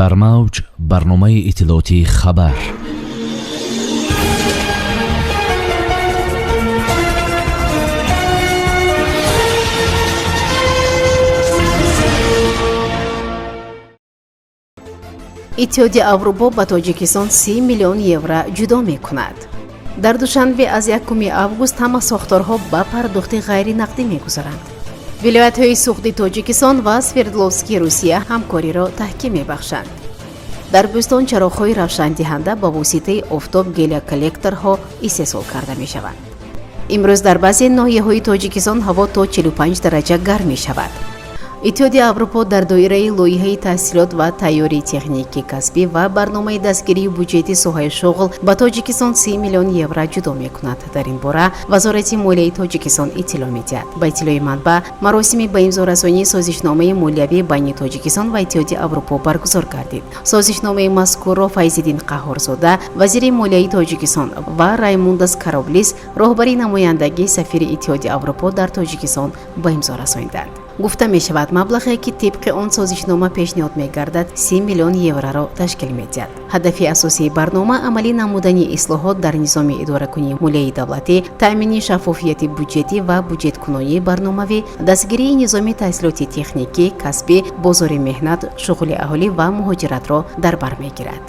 Дар мавҷ барномаи иттилоотии «Хабар». Иттиҳоди Аврупо ба Тоҷикистон 30 миллион евро ҷудо мекунад. Дар Душанбе аз 1 август ҳама сохторҳо ба пардохти ғайринақдӣ мегузаранд. Вилоятҳои Суғди Тоҷикистон ва Свердловски Русия ҳамкориро таҳким мебахшанд. Дар Бӯстон чароғҳои равшандиҳанда ба воситаи офтоб гелиоколлекторҳо истеҳсол карда мешаванд. Имрӯз дар баъзе ноҳияҳои Тоҷикистон ҳаво то 45 дараҷа гарм мешавад. Иттиҳоди Аврупо дар доираи лоиҳаи таҳсилот ва тайёрии техникии касбӣ ва барномаи дастгирии буҷети соҳаи шуғл ба Тоҷикистон 30 миллион евро ҷудо мекунад. Дар ин бора Вазорати молияи Тоҷикистон иттилоъ медиҳад. Ба иттилои манбаъ, маросими ба имзорасонии созишномаи молиявӣ байни Тоҷикистон ва Иттиҳоди Аврупо баргузор гардид. Созишномаи мазкурро Файзиддин Қаҳҳорзода, вазири молияи Тоҷикистон, ва Раймундас Кароблис, роҳбари намояндагии сафири Иттиҳоди Аврупо дар Тоҷикистон, ба имзо расонданд. Гуфта мешавад, маблағе, ки тибқи он созишнома пешниҳод мегардад, 30 миллион евроро ташкил медиҳад. Ҳадафи асосии барнома амалӣ намудани ислоҳот дар низоми идоракунии молияи давлатӣ, таъмини шаффофияти буҷетӣ ва буҷеткунонии барномавӣ, дастгирии низоми таҳсилоти техникӣ касбӣ, бозори меҳнат, шуғли аҳолӣ ва муҳоҷиратро дар бар мегирад.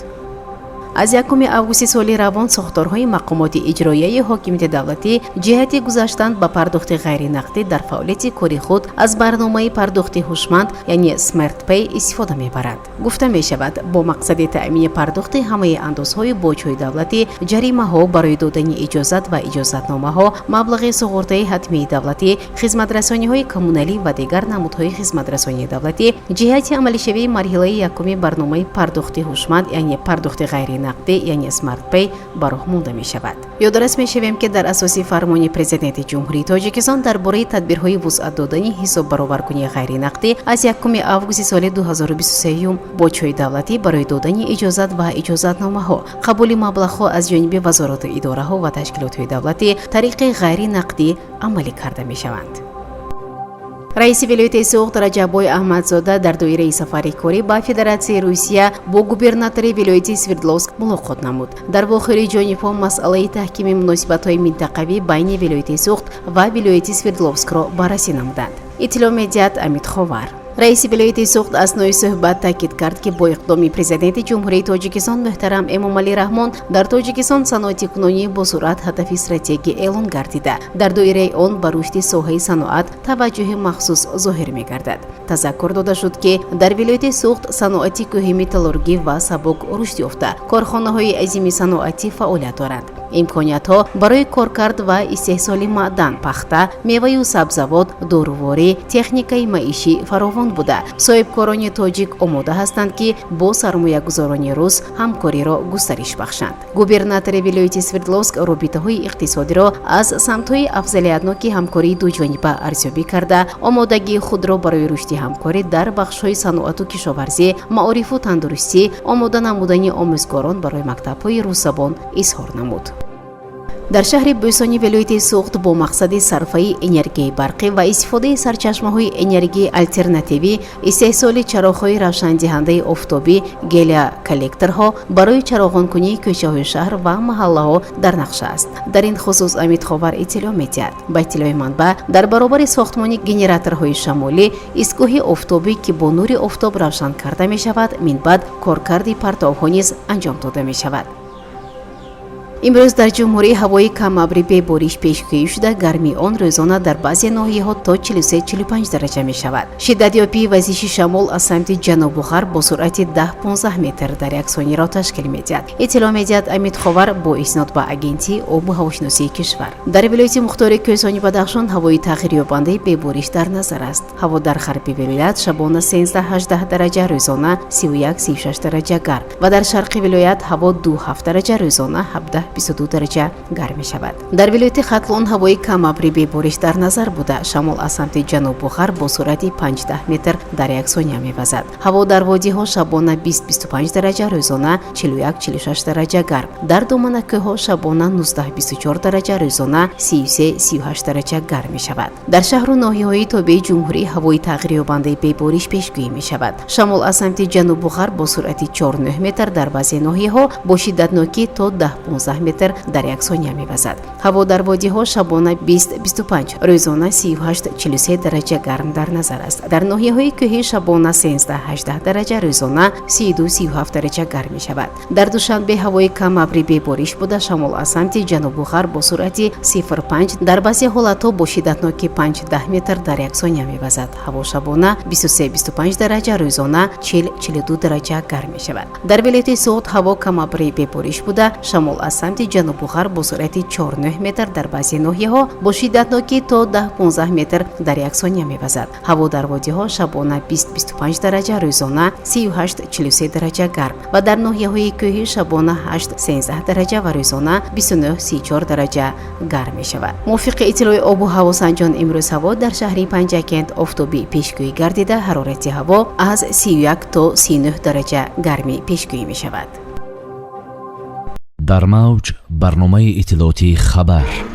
Аз 1 августи соли равон сохторҳои мақомоти иҷроияи ҳокимияти давлатӣ ҷиҳати гузаштан ба пардохти ғайринақдӣ дар фаъолияти кори худ аз барномаи пардохти ҳушманд, яъне SmartPay, истифода мебаранд. Гуфта мешавад, бо мақсади таъмини пардохти ҳамаи андозҳои боҷҳои давлатӣ, ҷаримаҳо барои додани иҷозат ва иҷозатномаҳо, маблағи суғуртаи ҳатмии давлатӣ, хизматрасониҳои коммуналӣ ва дигар намудҳои хизматрасонии давлатӣ, ҷиҳати амалишавии марҳилаи якуми барномаи пардохти ҳушманд, яъне пардохти ғайринақдӣ, яъне SmartPay, ба роҳ монда мешавад. Ёдрас мешавем, ки дар асоси фармони Президенти Ҷумҳурии Тоҷикистон дар бораи тадбирҳои вусъат додани ҳисоббароваркунии ғайринақдӣ аз 1 августи соли 2023 боҷҳои давлатӣ барои додани иҷозат ва иҷозатномаҳо, қабули маблағҳо аз ҷониби вазорату идораҳо ва ташкилотҳои давлатӣ тариқи ғайринақдӣ амалӣ карда мешаванд. Раиси вилояти Суғд Раҷаббой Аҳмадзода дар доираи сафари корӣ ба Федератсияи Русия бо губернатори вилояти Свердловск мулоқот намуд. Дар вохӯрии ҷонибҳо масъалаи таҳкими муносибатҳои минтақавӣ байни вилояти Суғд ва вилояти Свердловскро баррасӣ намуданд. Иттилоъ медиҳад Амид Ховар. Раиси вилояти Суғд аснои суҳбат таъкид кард, ки бо иқдоми Президенти Ҷумҳурии Тоҷикистон муҳтарам Эмомалӣ Раҳмон дар Тоҷикистон саноати кунунӣ бо суръат ҳадафи стратегӣ эълон гардида, дар доираи он ба рушди соҳаи саноат таваҷҷӯҳи махсус зоҳир мегардад. Тазаккур дода шуд, ки дар вилояти Суғд саноати кӯҳи металлургӣ ва сабук рушд ёфта, корхонаҳои азими саноатӣ фаъолият доранд. Имкониятҳо барои коркард ва истеҳсоли маъдан, пахта, меваю сабзавот, доруворӣ, техникаи маишӣ фаровон буда, соҳибкорони тоҷик омода ҳастанд, ки бо сармоягузорони рус ҳамкориро густариш бахшанд. Губернатори вилояти Свердловск робитаҳои иқтисодиро аз самтҳои афзалиятноки ҳамкории дуҷониба арзёбӣ карда, омодагии худро барои рушди ҳамкорӣ дар бахшҳои саноату кишоварзӣ, маорифу тандурустӣ, омода намудани омӯзгорон барои мактабҳои русзабон изҳор намуд. Дар шаҳри Бӯстони вилояти Суғд бо мақсади сарфаи энергияи барқӣ ва истифодаи сарчашмаҳои энергияи алтернативӣ истеҳсоли чароғҳои равшандиҳандаи офтобӣ, гелиоколлекторҳо барои чароғонкунии кӯчаҳои шаҳр ва маҳаллаҳо дар нақша аст. Дар ин хусус Амид Ховар иттилоъ медиҳад. Ба иттилои манбаъ, дар баробари сохтмони генераторҳои шамолӣ, истгоҳи офтобӣ, ки бо нури офтоб равшан карда мешавад, минбаъд коркарди партовҳо низ анҷом дода мешавад. Имрӯз дар ҷумҳурӣ ҳавои камабри бебориш пешгӯӣ шуда, гармии он рӯзона дар баъзе ноҳияҳо то 43-45 дараҷа мешавад. Шиддатёбии вазиши шамол аз самти ҷанубу ғарб бо суръати 10-15 метр дар як сонияро ташкил медиҳад. Иттилоъ медиҳад Амид Ховар бо иснод ба Агентии обу ҳавошиносии кишвар. Дар вилояти мухтори Кӯҳистони Бадахшон ҳавои тағйирёбандаи бебориш дар назар аст. Ҳаво дар ғарби вилоят шабона 13-18 дараҷа, рӯзона 31-36 дараҷа гарм ва дар шарқи вилоят ҳаво 2-7 дараҷа, рӯзона 17. 22 дараҷа гарм мешавад. Дар вилояти Хатлон ҳавои камабрӣ бебориш дар назар буда, шамол аз самти ҷанубу ғарб бо суръати 5-10 метр дар як сония мевазад. Ҳаво дар водиҳо шабона 20-25 дараҷа, рӯзона 41-46 дараҷа гарм. Дар доманакӯҳҳо шабона 19-24 дараҷа, рӯзона 33-38 дараҷа гарм мешавад. Дар шаҳру ноҳияҳои тобеи ҷумҳурӣ ҳавои тағйирёбандаи бебориш пешгӯӣ мешавад. Шамол аз самти ҷанубу ғарб бо суръати 4-9 метр, дар баъзе ноҳияҳо бо шиддатнокӣ то 10-15 метр дар як сония мевазад. Ҳаво дар водиҳо шабона 20-25, рӯзона 38-43 дараҷа гарм дар назар аст. Дар ноҳияҳои кӯҳӣ шабона 13-18 дараҷа, рӯзона 32-37 дараҷа гарм мешавад. Дар Душанбе ҳавои камабрӣ бебориш буда, шамол аз самти ҷанубу ғарб бо суръати 0,5, дар баъзе ҳолатҳо бо шиддатнокӣ 5-10 метр дар як сония мевазад. Ҳаво шабона 23-25 дараҷа, рӯзона 40-42 дараҷа гарм мешавад. Дар вилояти Суғд ҳаво камабрӣ бебориш буда, шамол аз самти ҷанубу ғарб бо суръати 4-9 метр, дар баъзе ноҳияҳо бо шиддатнокӣ то 10-15 метр дар як сония мевазад. Ҳаво дар водиҳо шабона 20-25 дараҷа, рӯзона 38-43 дараҷа гарм ва дар ноҳияҳои кӯҳӣ шабона 8-13 дараҷа ва рӯзона 29-34 дараҷа гарм мешавад. Мувофиқи иттилои обу ҳавосанҷон, имрӯз ҳаво дар шаҳри Панҷакент офтобӣ пешгӯӣ гардида, ҳарорати ҳаво аз 31 то 39 дараҷа гармӣ пешгӯӣ мешавад. Дар мавҷ барномаи иттилоотии «Хабар».